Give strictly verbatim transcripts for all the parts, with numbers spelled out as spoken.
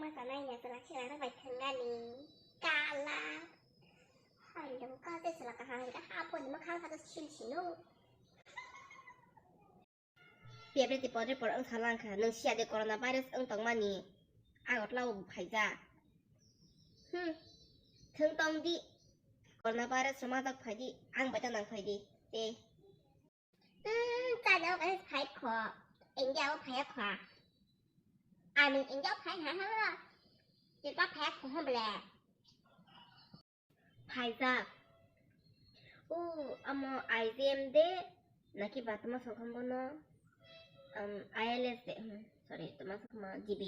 Masa nai ya sala sila bai thangani. Kala. Hai dong ka te sila ka hai ka ha po ni ma khang ka sil sino. Pebre ti podre por ang salang kha nang sia de corona virus ang tong mani. Agot lau phaija. Hmm. Thang tong di. Corona virus rama tak phai di. Ang bai ta nang phai di. Te. Hmm, China o kaisa phai kho. India o phai kho. Ani India o phai ha ha. Ti pa phai kho hom le. Phaijak. O, amo I G M de, naki ba tama sokhambo no, um, I L S de, hmm, sorry, tama sokhama G B.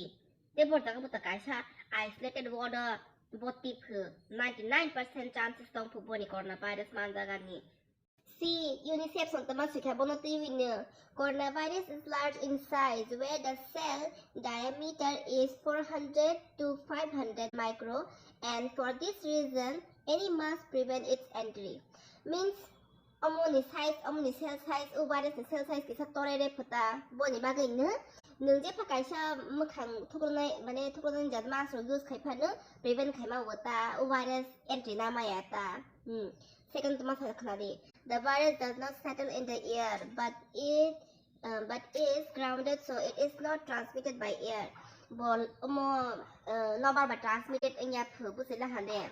De bor jaga bo ta kaisa isolated ward o bo tip phu, ninety nine percent chances tong phu boni coronavirus manjagani. See, UNICEF song tama sikha bono twi wino. Coronavirus is large in size, where the cell diameter is four hundred to five hundred micro, and for this reason, any mask prevent its entry. Means, omoni size, omoni cell size, o virus ni cell size kisa torai re phuta, boni bagwi no, nwng jepha kaisa mwkhang thuklwnai, mane thuklwnai jat mask rok use khai phano prevent khaima wata, o virus entry na maya ta. Hmm. Second tuma sa khna di. The virus does not settle in the air, but it, uh, but is grounded, so it is not transmitted by air. Bol omo, uh, nobar ba transmitted wngya phu, busi la hande.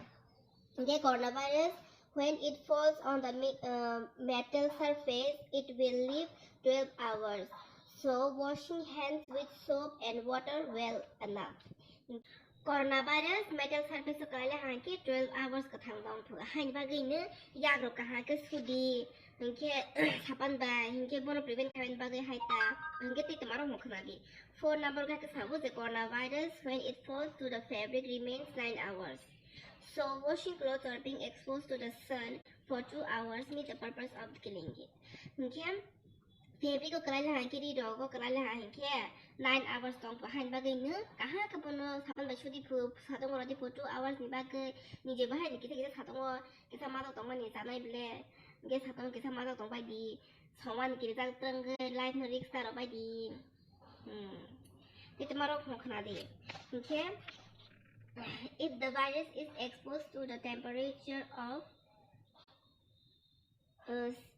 Hingke coronavirus, when it falls on the me-, uh, metal surface, it will live twelve hours. So washing hands with soap and water well enough. Coronavirus metal surface o kwlai le hangke twelve hours kwthang tong phu. Haini bagwi no yak rok kaham khe sudi, hingke sapan bai, hingke bono prevent khaina bagwi hai ta, hingke tei toma rok khna di. Four number khe sabo je coronavirus, when it falls to the fabric, remains nine hours. So washing clothes or being exposed to the sun for two hours meet the purpose of killing it. Hingke fabric o kwlai le hangke ri rogo kwlai le hangke nine hours tong phu haini bagwi no kaham khe bono sapan bai sudi phu satung oro di phu two hours ni bagwi nije bahai ni kisa kisa satung o kisa majok tong mani chanai bile hingke satung kisa majok tong bai di soman kirijak twrwngwi life no risk ta rw bai di. Hmm. Tei toma rok khna di. Hingke if the virus is exposed to the temperature of uh, s-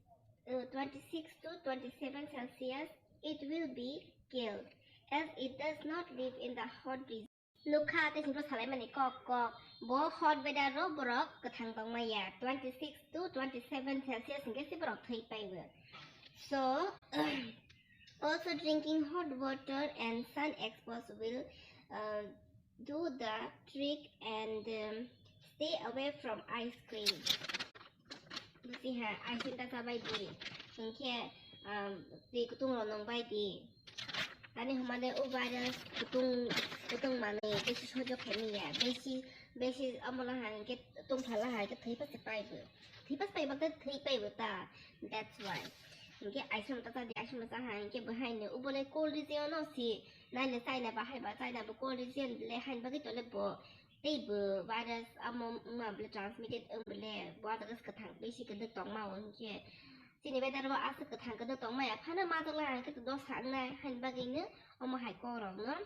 uh, twenty-six to twenty-seven Celsius, it will be killed, as it does not live in the hot region. Nukha tei singkro salai mani kok kok. Bo hot weather ro borok kwthang tong maya. Twenty-six to twenty-seven Celsius hingke se borok thwi pai bo. So, also drinking hot water and sun exposed will uh, do the trick and um, stay away from ice cream. Busi ha, ice cream ta chabai di. Hingke um, twi kutung rok nung bai di. Tani humane o virus kutung kutung mani besi sojo khaimi ya. Besi besi amala ha hingke tungphala ha hingke thwi pasi pai bo. Thwi pasi pai bakte thwi pai bo ta. That's why. Hingke ice cream ta chadi, ice cream ta ha hingke bahai ni ubole cold region no si. Naile China ba hai ba China bo cold region le hain bagwi tole bo tei bo virus amo wngma bole transmitted wng bole bo adres kwthang besi kwdwk tongma o hingke chini weather bo aswk kwthang kwdwk tongmaya phano majok lai hingke dos sa wngnai hain bagwi no omo hai kok rok no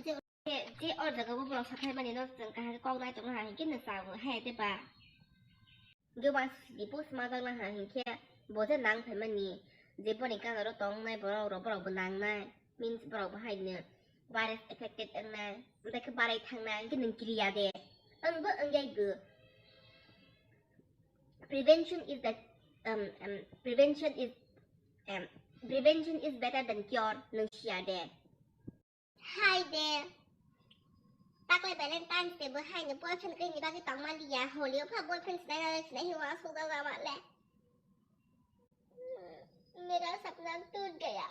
je je o jaga o borok sathai mani no chwng kaham khe kok nai tongna hai hingke no cha o hai te ba. Hingke uansukni post ma jakna ha hingke bo je nang phaimani je boni gana ro tongnai borok rok borok bo nangnai means borok bo haino virus affected wngnai amtwi khe barai thangnai hingke nwng kiriya de wng bo wngjai bo prevention is the um, um, prevention is um, prevention is better than cure nwng siya de. Hai de. Taklai Valentine's Day bo hai ni boyfriend khe ni bagwi tongma liya. Holi o pha boyfriend sinai nai sinai hiwa suga ga ma le. Mera sapna toot gaya.